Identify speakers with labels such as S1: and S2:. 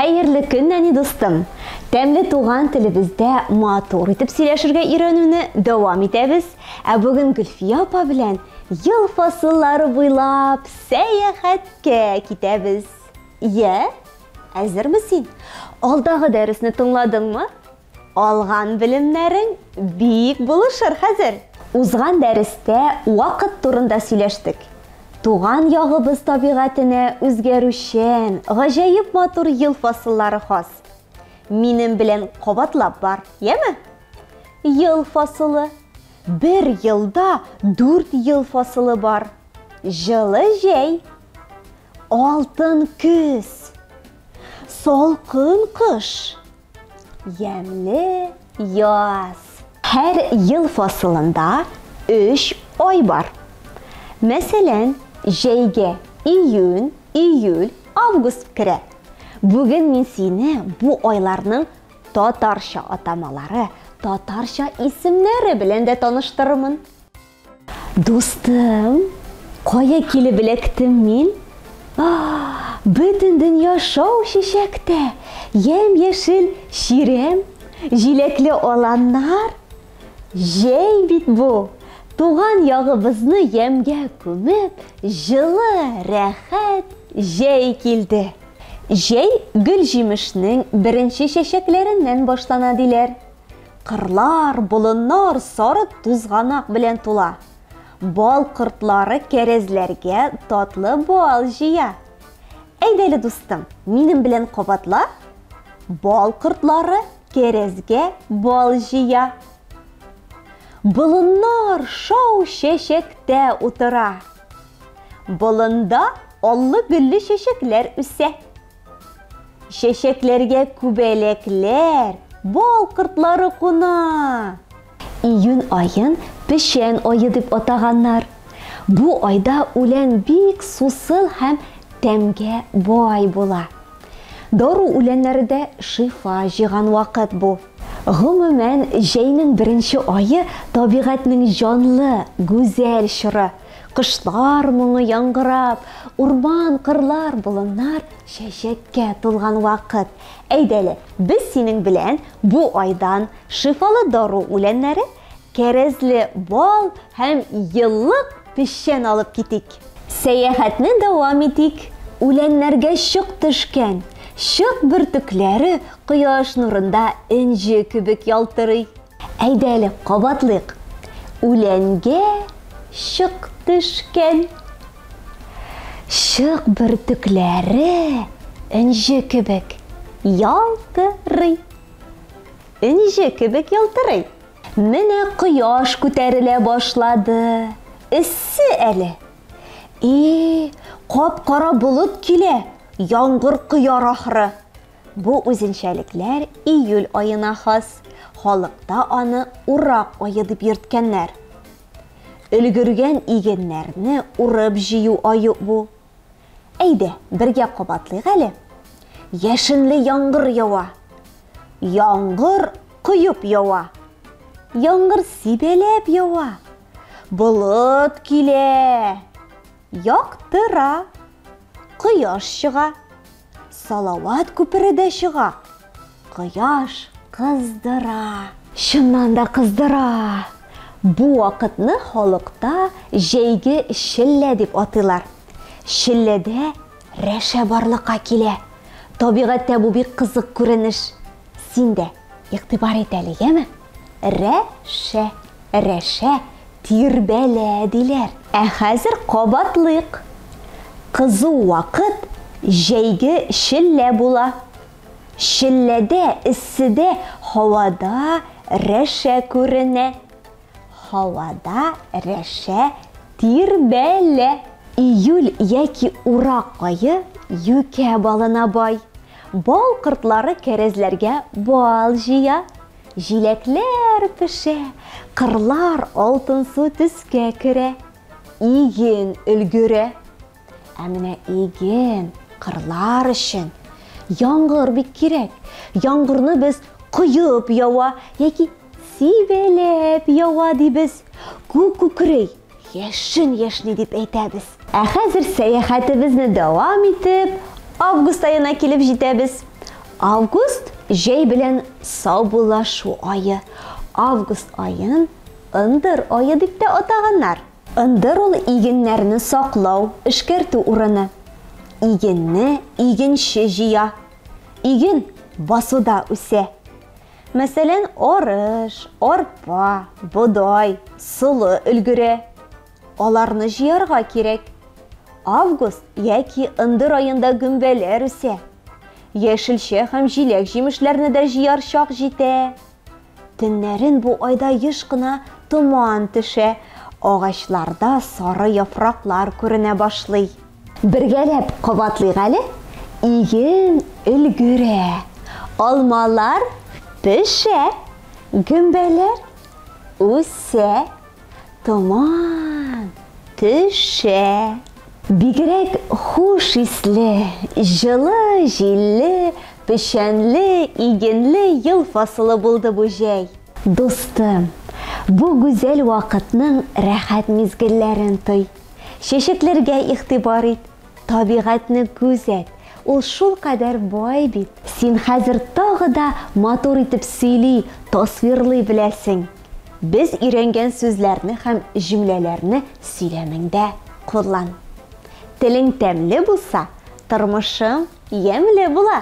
S1: Хәерле көн, нәни дустым! Тәмле туган телебездә матур итеп сөйләшергә өйрәнүне дәвам итәбез. Ә бүген Гөлфия апа белән ел фасыллары буйлап сәяхәткә китәбез. Йә, әзерме син? Алдагы дәресне тыңладыңмы? Алган белемнәрең бик булышыр хәзер. Узган дәрестә вакыт турында сөйләштек. Туган ягыбыз табигатенә үзгәрүчән, гаҗәеп матур ел фасыллары хас. Минем белән кабатлап бар, яме? Ел фасылы. Бер елда дүрт ел фасылы бар. Җылы җәй. Алтын көз. Салкын кыш. Ямьле яз. Һәр ел фасылында өч ай бар. Мәсәлән, җәйгә июнь, июль, август керә. Бүген мин сине бу айларның татарча атамалары, татарча исемнәре белән дә таныштырырмын. Дустым, кая килеп эләктем мин? Бөтен дөнья шау чәчәктә, ямь-яшел чирәм, җиләкле аланнар. Җәй бит бу! Туган ягыбызны ямьгә күмеп, җылы, рәхәт җәй килде. Җәй гөл-җимешнең беренче чәчәкләреннән башлана, диләр. Кырлар, болыннар сары тузганак белән тула. Бал кортлары кәрәзләргә татлы бал җыя. Әйдә әле, дустым, минем белән кабатла. Бал кортлары кәрәзгә бал җыя. Болыннар шау чәчәктә утыра. Болында аллы-гөлле чәчәкләр үсә. Чәчәкләргә күбәләкләр, бал кортлары куна. Июнь аен печән ае дип атаганнар. Бу айда үлән бик сусыл һәм тәмгә бай була. Дару үләннәре дә шифа җыйган вакыт бу. Гомумән, җәйнең беренче ае табигатьнең җанлы, гүзәл чоры. Кошлар моңы яңгырап, урман, кырлар, болыннар чәчәккә тулган вакыт. Әйдә әле, без синең белән бу айдан шифалы дару үләннәре, кәрәзле бал һәм еллык печән алып китик. Сәяхәтне дәвам итик. Үләннәргә чык төшкән, чык бөртекләре кояш нурында энҗе кебек ялтырый. Әйдә әле, кабатлыйк. Үләнгә чык төшкән. Чык бөртекләре энҗе кебек ялтырый. Энҗе кебек ялтырый. Менә кояш күтәрелә башлады. Эссе әле. И, кап-кара болыт килә, яңгыр кояр ахры. Бу үзенчәлекләр июль аена хас, халыкта аны урак ае дип йөрткәннәр. Өлгергән игеннәрне урып җыю ае бу. Әйдә, бергә кабатлыйк әле. Яшенле яңгыр ява. Яңгыр коеп ява. Яңгыр сибәләп ява. Болыт килә. Яктыра. Кояш чыга. Салават күпере дә чыга. Кояш кыздыра. Чыннан да кыздыра. Бу вакытны халыкта җәйге челлә дип атыйлар. Челләдә рәшә барлыкка килә. Табигатьтә бу бик кызык күренеш. Син дә игътибар ит әле, яме? Рәшә. Рәшә тирбәлә, диләр. Ә хәзер кабатлыйк. Кызу вакыт җәйге челлә була. Челләдә, эсседә һавада рәшә күренә. Һавада рәшә тирбәлә. Июль яки урак ае юкә балына бай. Бал кортлары кәрәзләргә бал җыя. Җиләкләр пешә, кырлар алтынсу төскә керә, иген өлгерә. Ә менә иген, кырлар өчен яңгыр бик кирәк. Яңгырны без коеп ява яки сибәләп ява дибез. Күк күкрей, яшен яшьни дип әйтәбез. Ә хәзер сәяхәтебезне дәвам итеп, август аена килеп җитәбез. Август җәй белән саубуллашу ае. Август аен ындыр ае дип тә атаганнар. Ындыр ул игеннәрне саклау, эшкәртү урыны. Игенне игенче җыя. Иген басуда үсә. Мәсәлән, арыш, арпа, бодай, солы өлгерә. Аларны җыярга кирәк. Август яки ындыр аенда гөмбәләр үсә. Яшелчә һәм җиләк-җимешләрне дә җыяр чак җитә. Төннәрен бу айда еш кына томан төшә, агачларда сары яфраклар күренә башлый. Бергәләп кабатлыйк әле, иген өлгерә, алмалар пешә, гөмбәләр үсә. Томан төшә. Бигрәк хуш исле, җылы, җилле, печәнле, игенле ел фасылы булды бу җәй. Дустым, бу гүзәл вакытның рәхәт мизгелләрен той. Чәчәкләргә игътибар ит, табигатьне күзәт, ул шулкадәр бай бит. Син хәзер тагы да матур итеп сөйли, тасвирлый беләсең. Без өйрәнгән сүзләрне һәм җөмләләрне сөйләмеңдә куллан. Телең тәмле булса, тормышың ямьле була.